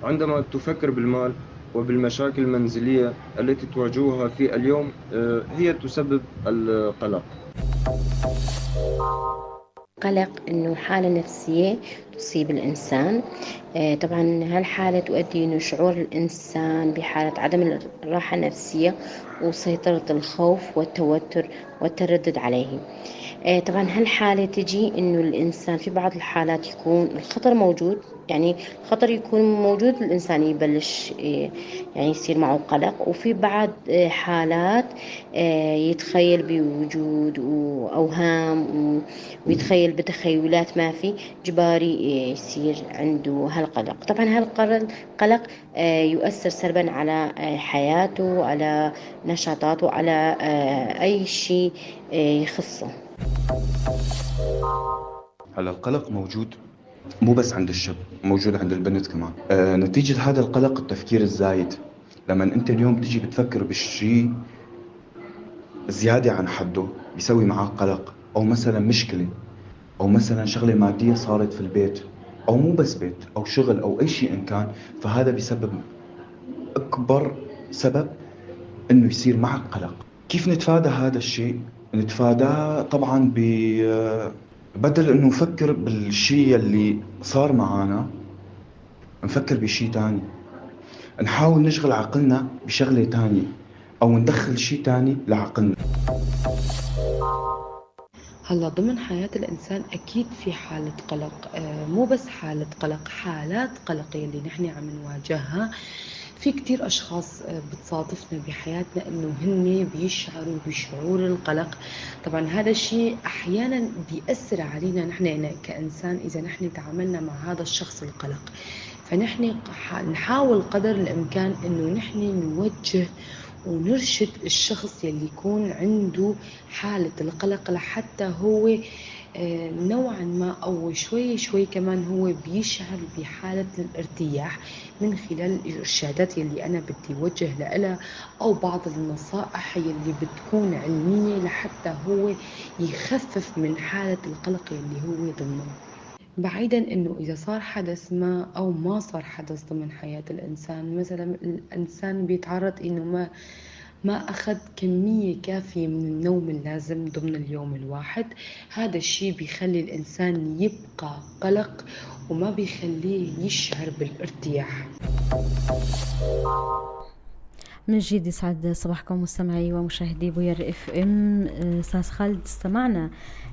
عندما تفكر بالمال وبالمشاكل المنزلية التي تواجهها في اليوم هي تسبب القلق. قلق إنه حالة نفسية تصيب الإنسان. طبعا هالحالة تؤدي إنه شعور الإنسان بحالة عدم الراحة النفسية وسيطرة الخوف والتوتر والتردد عليه. طبعا هالحالة تجي إنه الإنسان في بعض الحالات يكون الخطر موجود، يعني الخطر يكون موجود الإنسان يبلش يعني يصير معه قلق، وفي بعض حالات يتخيل بوجود وأوهام ويتخيل بتخيلات ما في جباري يصير عنده هالقلق. طبعا هالقلق يؤثر سلبا على حياته، على نشاطاته، على أي شيء يخصه. هلا القلق موجود مو بس عند الشاب، موجود عند البنت كمان. نتيجة هذا القلق التفكير الزايد. لما انت اليوم تيجي بتفكر بالشيء زيادة عن حده بيسوي معك قلق، او مثلا مشكلة، او مثلا شغلة مادية صارت في البيت، او مو بس بيت، او شغل، او اي شيء ان كان، فهذا بيسبب اكبر سبب انه يصير معك قلق. كيف نتفادى هذا الشيء؟ نتفاداه طبعا بدل انه نفكر بالشيء اللي صار معنا نفكر بشيء تاني، نحاول نشغل عقلنا بشغلة تانية او ندخل شيء تاني لعقلنا. هلا ضمن حياة الإنسان أكيد في حالة قلق، مو بس حالة قلق، حالات قلق اللي نحن عم نواجهها. في كتير أشخاص بتصادفنا بحياتنا إنه هن بيشعروا بشعور القلق. طبعا هذا الشيء أحيانا بيأثر علينا نحن كإنسان إذا نحن تعاملنا مع هذا الشخص القلق، فنحن نحاول قدر الإمكان إنه نحن نوجه ونرشد الشخص يلي يكون عنده حالة القلق لحتى هو نوعا ما أو شوي شوي كمان هو بيشعر بحالة الارتياح من خلال الإرشادات يلي أنا بدي وجه لها أو بعض النصائح يلي بتكون علمية لحتى هو يخفف من حالة القلق يلي هو ضمنه. بعيدا انه اذا صار حدث ما او ما صار حدث ضمن حياة الانسان، مثلا الانسان بيتعرض انه ما اخذ كمية كافية من النوم اللازم ضمن اليوم الواحد، هذا الشيء بيخلي الانسان يبقى قلق وما بيخليه يشعر بالارتياح. من جديد يسعد صباحكم مستمعي ومشاهدي بوير اف ام. استاذ خالد، استمعنا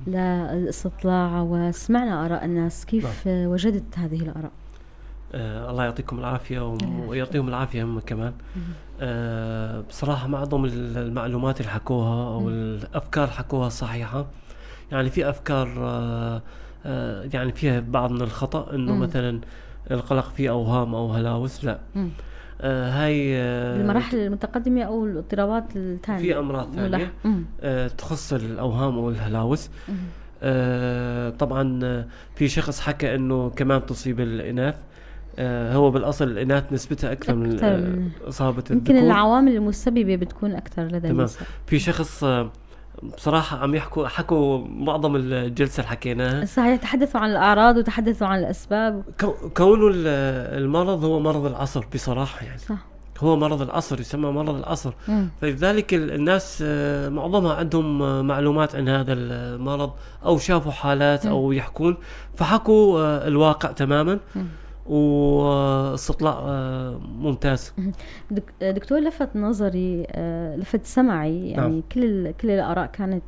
للاستطلاع وسمعنا اراء الناس، كيف وجدت هذه الاراء؟ الله يعطيكم العافيه ويعطيهم العافيه هم كمان. بصراحه معظم المعلومات اللي حكوها او الافكار حكوها صحيحه، يعني في افكار يعني فيها بعض من الخطا، انه مثلا القلق فيه اوهام او هلاوس، لا. هاي المراحل المتقدمة أو الاضطرابات الثانية، في أمراض ثانية تخص الأوهام أو الهلاوس. طبعا في شخص حكى إنه كمان تصيب الإناث، هو بالأصل الإناث نسبتها أكثر من إصابة يمكن الذكور. العوامل المسببة بتكون أكثر لدى تمام. النساء. في شخص بصراحة عم حكوا معظم الجلسة اللي حكيناها. صحيح، تحدثوا عن الأعراض وتحدثوا عن الأسباب. كونه المرض هو مرض العصر بصراحة يعني. صح. هو مرض العصر، يسمى مرض العصر. فلذلك الناس معظمها عندهم معلومات عن هذا المرض أو شافوا حالات أو يحكون، فحكوا الواقع تماما. واستطلاع ممتاز. دكتور، لفت نظري، لفت سمعي يعني. نعم. كل الآراء كانت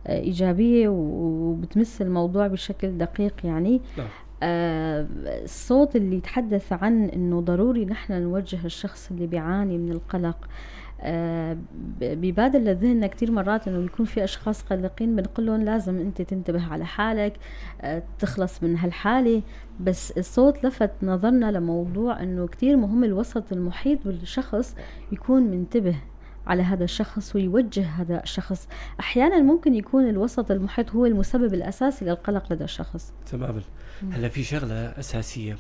إيجابية وبتمس الموضوع بشكل دقيق يعني. نعم. الصوت اللي يتحدث عن إنه ضروري نحن نوجه الشخص اللي بيعاني من القلق، بيبادر لذهننا كتير مرات إنه بيكون في أشخاص قلقين بنقول لهم لازم أنت تنتبه على حالك، تخلص من هالحالة. بس الصوت لفت نظرنا لموضوع إنه كتير مهم الوسط المحيط بالشخص يكون منتبه على هذا الشخص ويوجه هذا الشخص. أحيانا ممكن يكون الوسط المحيط هو المسبب الأساسي للقلق لدى الشخص. تماما. هلا في شغلة أساسية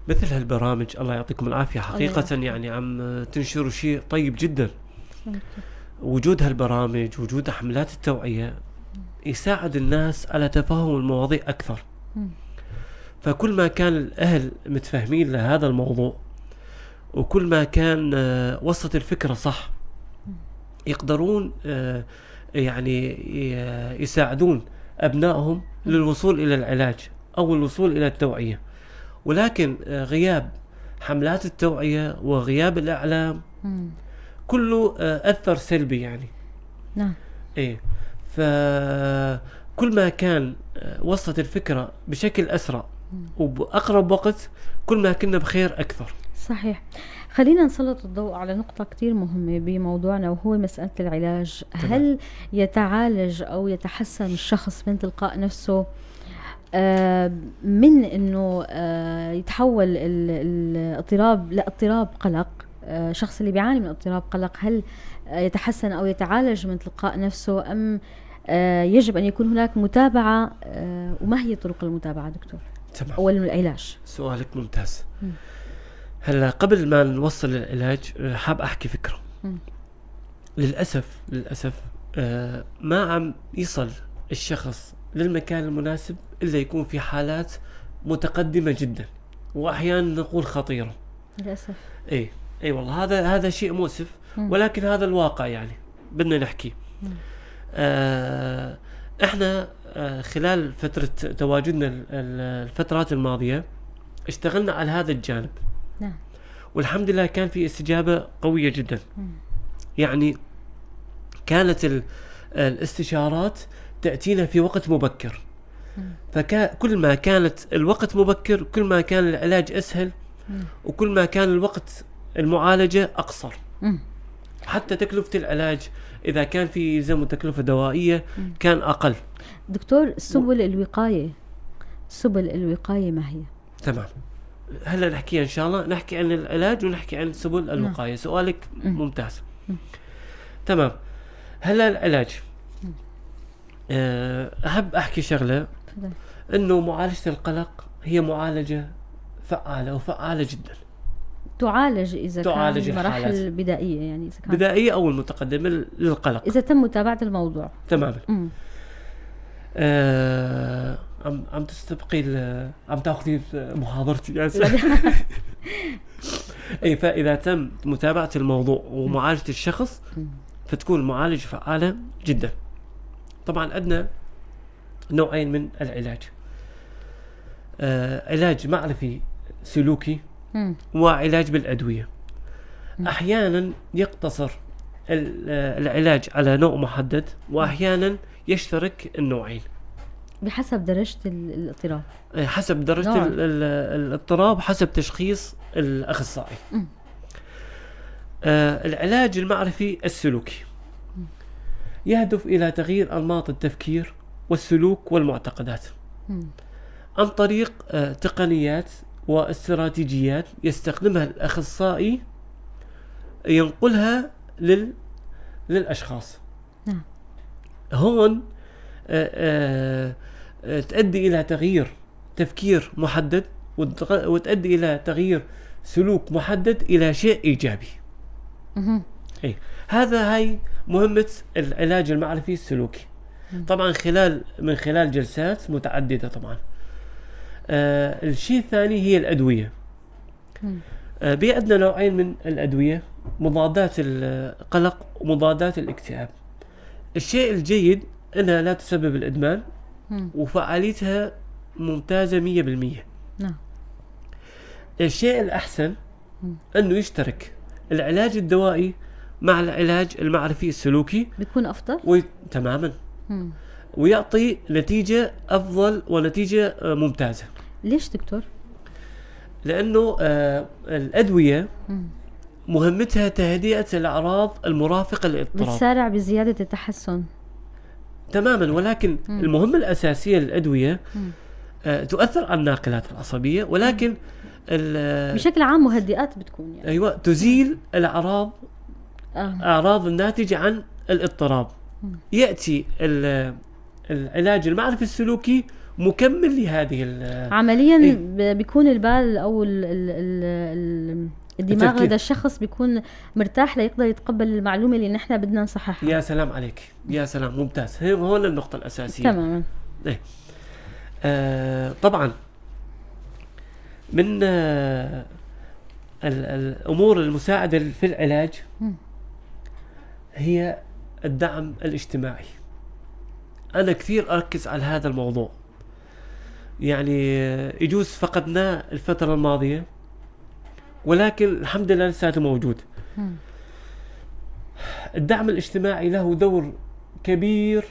مثل هالبرامج، الله يعطيكم العافية حقيقة، يعني عم تنشروا شيء طيب جدا. وجود هالبرامج، وجود حملات التوعية يساعد الناس على تفهم المواضيع أكثر. فكل ما كان الأهل متفاهمين لهذا الموضوع، وكل ما كان وصلت الفكرة صح، يقدرون يعني يساعدون أبنائهم للوصول إلى العلاج أو الوصول إلى التوعية. ولكن غياب حملات التوعية وغياب الإعلام كله أثر سلبي يعني. نعم. إيه، فكل ما كان وصلت الفكرة بشكل أسرع وبأقرب وقت، كل ما كنا بخير أكثر. صحيح. خلينا نسلط الضوء على نقطة كتير مهمة بموضوعنا، وهو مسألة العلاج. تمام. هل يتعالج أو يتحسن الشخص من تلقاء نفسه من إنه يتحول الاضطراب لاضطراب قلق؟ الشخص اللي بيعاني من اضطراب قلق هل يتحسن أو يتعالج من تلقاء نفسه، أم يجب أن يكون هناك متابعة؟ وما هي طرق المتابعة دكتور؟ تمام. أولاً العلاج. سؤالك ممتاز. هلا قبل ما نوصل للعلاج حاب أحكي فكرة. للأسف ما عم يصل الشخص للمكان المناسب إلا يكون في حالات متقدمة جدا، وأحيانا نقول خطيرة. للأسف. إيه، إيه والله هذا شيء مؤسف، ولكن هذا الواقع يعني بدنا نحكي. إحنا خلال فترة تواجدنا الفترات الماضية اشتغلنا على هذا الجانب. نعم. والحمد لله كان في استجابة قوية جدا. يعني كانت الاستشارات تأتينا في وقت مبكر. فكل ما كانت الوقت مبكر كل ما كان العلاج أسهل، وكل ما كان الوقت المعالجة أقصر. حتى تكلفة العلاج إذا كان في زم تكلفة دوائية كان أقل. دكتور، سبل الوقاية ما هي؟ تمام، هلا نحكيها إن شاء الله، نحكي عن العلاج ونحكي عن سبل الوقاية. سؤالك ممتاز. تمام. هلا العلاج، أحب أحكي شغلة، إنه معالجة القلق هي معالجة فعالة وفعالة جدا. تعالج إذا تعالج كان مراحل الحالات. بدائية، يعني إذا كان بدائية أو المتقدمة للقلق، إذا تم متابعة الموضوع. تماما. عم تستبقي عم تاخذي محاضرتي يعني. إيه، فإذا تم متابعة الموضوع ومعالجة الشخص فتكون معالجة فعالة جدا. طبعا عندنا نوعين من العلاج، علاج معرفي سلوكي وعلاج بالأدوية. أحيانا يقتصر العلاج على نوع محدد، وأحيانا يشترك النوعين بحسب درجة الاضطراب. حسب درجة الاضطراب، حسب تشخيص الأخصائي. العلاج المعرفي السلوكي يهدف إلى تغيير أنماط التفكير والسلوك والمعتقدات عن طريق تقنيات واستراتيجيات يستخدمها الأخصائي ينقلها للأشخاص. نعم. هون تؤدي إلى تغيير تفكير محدد وتؤدي إلى تغيير سلوك محدد إلى شيء إيجابي. إيه، هذا هاي مهمة العلاج المعرفي السلوكي. طبعا من خلال جلسات متعددة طبعا. الشيء الثاني هي الأدوية. بي عندنا نوعين من الأدوية، مضادات القلق ومضادات الاكتئاب. الشيء الجيد أنها لا تسبب الإدمان وفعاليتها ممتازة 100%. نعم. الشيء الأحسن أنه يشترك العلاج الدوائي مع العلاج المعرفي السلوكي، بيكون أفضل تماما. ويعطي نتيجة أفضل ونتيجة ممتازة. ليش دكتور؟ لأنه الأدوية مهمتها تهدئة الأعراض المرافقة للاضطراب، بتسارع بزيادة التحسن تماما، ولكن المهمة الأساسية للأدوية تؤثر على الناقلات العصبية، ولكن بشكل عام مهدئات بتكون يعني. أيوة، تزيل الأعراض أعراض الناتجة عن الاضطراب. يأتي العلاج المعرفي السلوكي مكمل لهذه عمليا. إيه؟ بيكون البال أو الدماغ لدى الشخص بيكون مرتاح ليقدر يتقبل المعلومة اللي نحن بدنا نصححها. يا سلام عليك، يا سلام، ممتاز. هي هون النقطة الأساسية تماما. إيه؟ طبعا من الأمور المساعدة في العلاج هي الدعم الاجتماعي. أنا كثير أركز على هذا الموضوع، يعني يجوز فقدناه الفترة الماضية، ولكن الحمد لله لساته موجود. الدعم الاجتماعي له دور كبير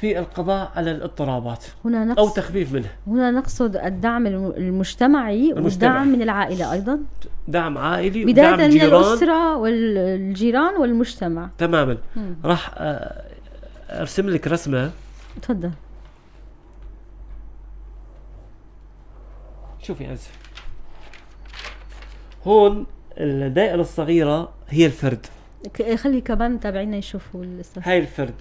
في القضاء على الاضطرابات هنا أو تخفيف منها. هنا نقصد الدعم المجتمعي والدعم من العائلة أيضا، دعم عائلي، بداية ودعم من الأسرة والجيران والمجتمع تماما. راح أرسم لك رسمة. تفضل. شوفي أنسى، هون الدائرة الصغيرة هي الفرد. خلي كمان متابعينا يشوفوا هاي الفرد،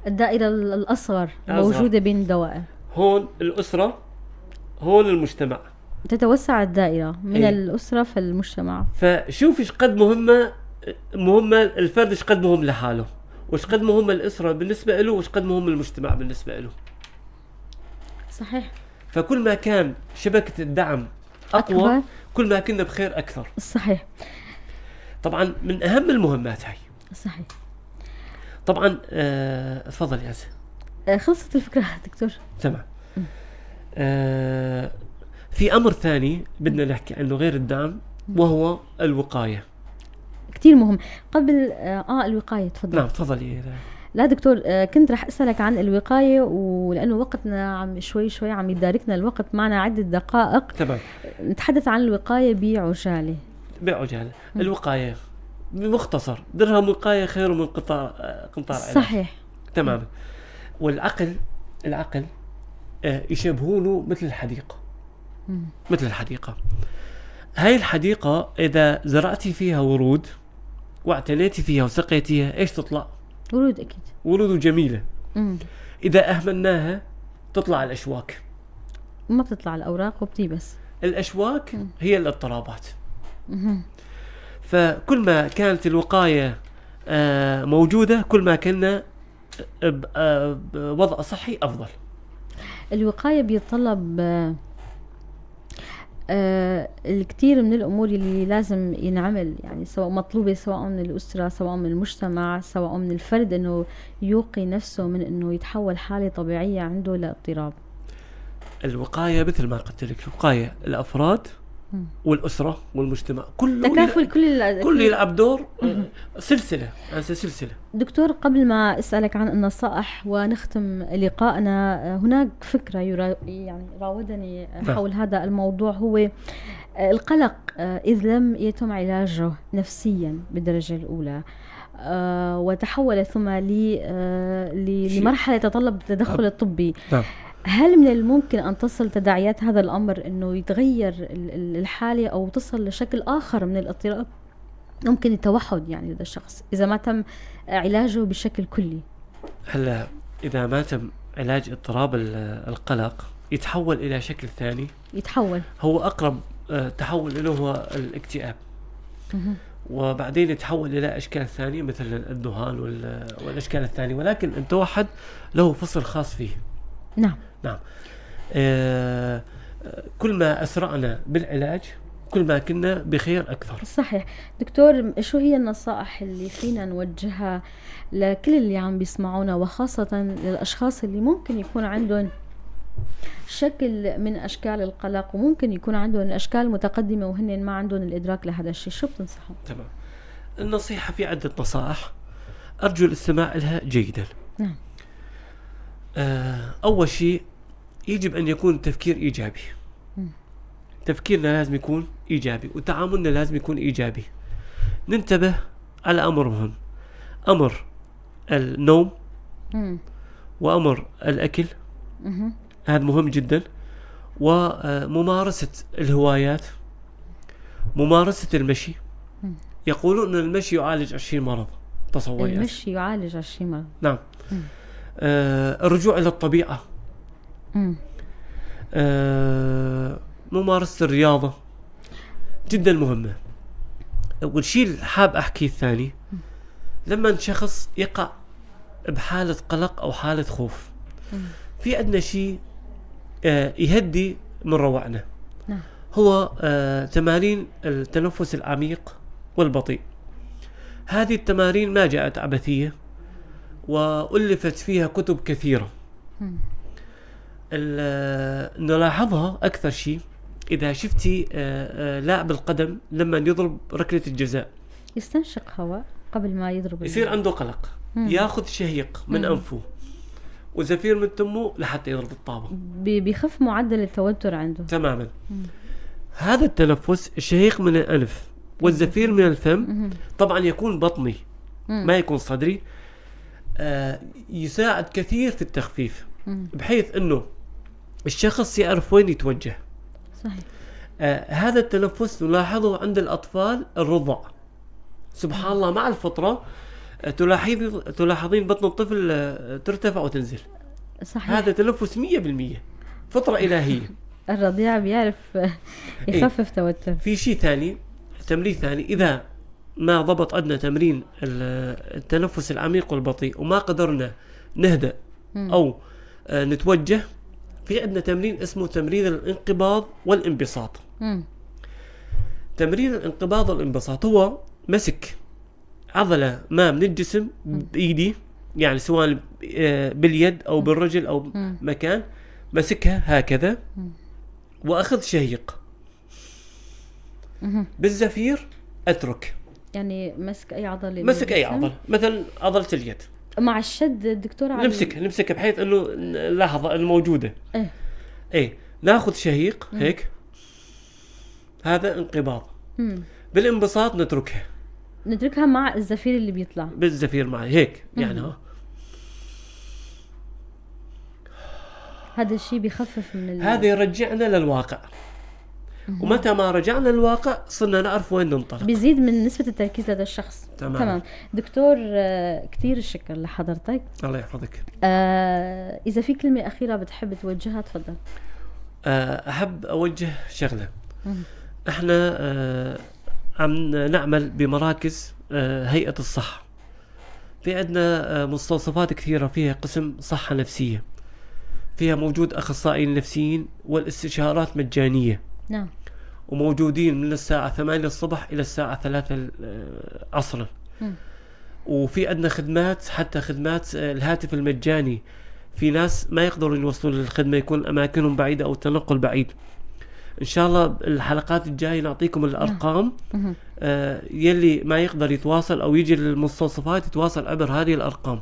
الدائرة الأصغر موجودة بين الدوائر. هون الأسرة، هون المجتمع. تتوسع الدائرة من الأسرة فالمجتمع. فشوف إيش قد مهمة الفرد، إيش قد مهم لحاله، وإيش قد مهم الأسرة بالنسبة له، وإيش قد مهم المجتمع بالنسبة له. صحيح. فكل ما كان شبكة الدعم أقوى أكبر، كل ما كنا بخير أكثر. صحيح. طبعا من أهم المهمات هاي. صحيح. طبعا تفضل يا أنسة. خلصت الفكرة دكتور. تمام. في أمر ثاني بدنا نحكي عنه غير الدعم، وهو الوقاية. كتير مهم. قبل الوقاية تفضل. نعم تفضلي. لا دكتور، كنت رح أسألك عن الوقاية، ولأنه وقتنا عم شوي شوي عم يداركنا الوقت، معنا عدة دقائق. تمام. نتحدث عن الوقاية بعجالة. بعجالة. الوقاية بمختصر، درهم وقاية خير من قنطار علاج. صحيح تماما. والعقل، العقل يشبهونه مثل الحديقة. مثل الحديقة. هاي الحديقة إذا زرعتي فيها ورود واعتنيتي فيها وسقيتيها، إيش تطلع؟ ورود أكيد، ورود جميلة. إذا أهملناها تطلع الأشواك، ما بتطلع الأوراق وبتيبس. الأشواك هي الاضطرابات. فكل ما كانت الوقاية موجودة، كل ما كنا بوضع صحي أفضل. الوقاية بيتطلب الكثير من الأمور اللي لازم ينعمل، يعني سواء مطلوبة، سواء من الأسرة، سواء من المجتمع، سواء من الفرد، أنه يوقي نفسه من أنه يتحول حالة طبيعية عنده لاضطراب. الوقاية مثل ما قلت لك، الوقاية الأفراد والأسرة والمجتمع كله تكافل، كل يلعب دور. سلسلة، سلسلة. دكتور، قبل ما أسألك عن النصائح ونختم لقائنا، هناك فكرة يعني راودني حول هذا الموضوع، هو القلق إذ لم يتم علاجه نفسيا بالدرجة الأولى وتحول ثم لمرحلة تتطلب التدخل الطبي. نعم. هل من الممكن أن تصل تداعيات هذا الأمر أنه يتغير الحالة أو تصل لشكل آخر من الاضطراب، ممكن التوحد يعني لدى الشخص إذا ما تم علاجه بشكل كلي؟ هلا إذا ما تم علاج اضطراب القلق يتحول إلى شكل ثاني. يتحول، هو أقرب تحول له هو الاكتئاب، وبعدين يتحول إلى أشكال ثانية مثل الذهان والأشكال الثانية، ولكن التوحد له فصل خاص فيه. نعم. نعم. كل ما أسرعنا بالعلاج كل ما كنا بخير أكثر. صحيح. دكتور، شو هي النصائح اللي فينا نوجهها لكل اللي عم بيسمعونا، وخاصة للأشخاص اللي ممكن يكون عندهم شكل من أشكال القلق وممكن يكون عندهم أشكال متقدمة وهن ما عندهم الإدراك لهذا الشيء، شو بتنصحهم؟ تمام. النصيحة في عدة نصائح أرجو الاستماع لها جيدا. نعم. أول شيء يجب أن يكون التفكير إيجابي. تفكيرنا لازم يكون إيجابي وتعاملنا لازم يكون إيجابي. ننتبه على أمر مهم، أمر النوم وأمر الأكل، هذا مهم جدا، وممارسة الهوايات، ممارسة المشي. يقولون أن المشي يعالج 20 مرض. تصوري المشي يعالج 20 مرض. نعم. الرجوع إلى الطبيعة، ممارسة الرياضة جدا مهمة. والشيء اللي حاب أحكيه الثاني، لما شخص يقع بحالة قلق أو حالة خوف، في عندنا شيء يهدي من روعنا. نعم. هو تمارين التنفس العميق والبطيء. هذه التمارين ما جاءت عبثية، وألفت فيها كتب كثيرة. نلاحظها أكثر شيء إذا شفتي لاعب القدم لما يضرب ركلة الجزاء يستنشق هواء قبل ما يضرب، يصير عنده قلق، ياخذ شهيق من أنفه وزفير من تمه لحتى يضرب الطابة، بيخف معدل التوتر عنده تماما. هذا التنفس الشهيق من الأنف والزفير من الفم، طبعا يكون بطني ما يكون صدري، يساعد كثير في التخفيف، بحيث أنه الشخص يعرف وين يتوجه. صحيح. هذا التنفس نلاحظه عند الأطفال الرضع، سبحان الله، مع الفطرة تلاحظين بطن الطفل ترتفع وتنزل. صحيح. هذا تنفس 100% فطرة إلهية. الرضيع بيعرف يخفف توتر. في شيء ثاني، تمرين ثاني، إذا ما ضبط عندنا تمرين التنفس العميق والبطيء وما قدرنا نهدأ أو نتوجه، في عندنا تمرين اسمه تمرين الانقباض والانبساط. تمرين الانقباض والانبساط هو مسك عضلة ما من الجسم بإيدي، يعني سواء باليد أو بالرجل أو مكان، مسكها هكذا وأخذ شهيق. بالزفير أترك. يعني مسك أي عضلة، مسك أي عضلة، مثلا عضلة اليد مع الشد الدكتور على نمسكها بحيث انه اللحظة الموجودة ايه ناخذ شهيق هيك، هذا انقباض. بالانبساط نتركها مع الزفير اللي بيطلع بالزفير معي هيك يعني. ها هذا الشيء بيخفف من هذا يرجعنا للواقع. ومتى ما رجعنا للواقع صرنا نعرف وين ننطلق، بيزيد من نسبة التركيز لدى الشخص. تمام. دكتور، كثير الشكر لحضرتك. الله يحفظك. إذا في كلمة أخيرة بتحب توجهها تفضل. أحب أوجه شغلة. احنا عم نعمل بمراكز هيئة الصحة، في عندنا مستوصفات كثيرة فيها قسم صحة نفسية، فيها موجود أخصائيين نفسيين والاستشارات مجانية. نعم. وموجودين من الساعة 8 الصبح إلى الساعة 3 عصرا. وفي عندنا خدمات، حتى خدمات الهاتف المجاني، في ناس ما يقدروا يوصلوا للخدمة، يكون أماكنهم بعيدة أو التنقل بعيد. إن شاء الله الحلقات الجاية نعطيكم الأرقام. يلي ما يقدر يتواصل أو يجي للمستوصفات يتواصل عبر هذه الأرقام.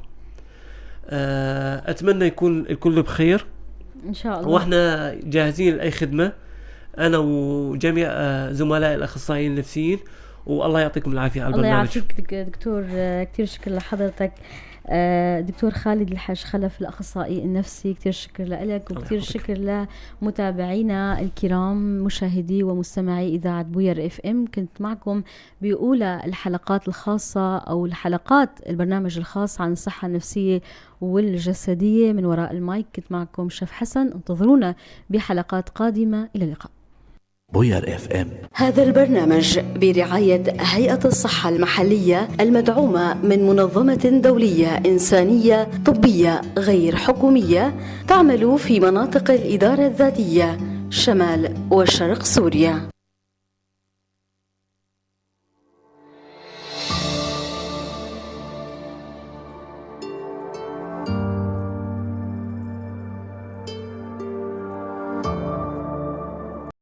أتمنى يكون الكل بخير إن شاء الله، وإحنا جاهزين لأي خدمة، أنا وجميع زملائي الأخصائيين النفسيين. والله يعطيكم العافية على البرنامج. الله يعافيك دكتور، كثير شكرا لحضرتك. دكتور خالد الحاج خلف الأخصائي النفسي، كتير شكر لك وكتير شكر لمتابعينا الكرام مشاهدي ومستمعي إذاعة بوير FM. كنت معكم بأولى الحلقات الخاصة أو الحلقات البرنامج الخاص عن الصحة النفسية والجسدية. من وراء المايك كنت معكم شيف حسن. انتظرونا بحلقات قادمة، إلى اللقاء. بوير FM. هذا البرنامج برعاية هيئة الصحة المحلية المدعومة من منظمة دولية إنسانية طبية غير حكومية تعمل في مناطق الإدارة الذاتية شمال وشرق سوريا.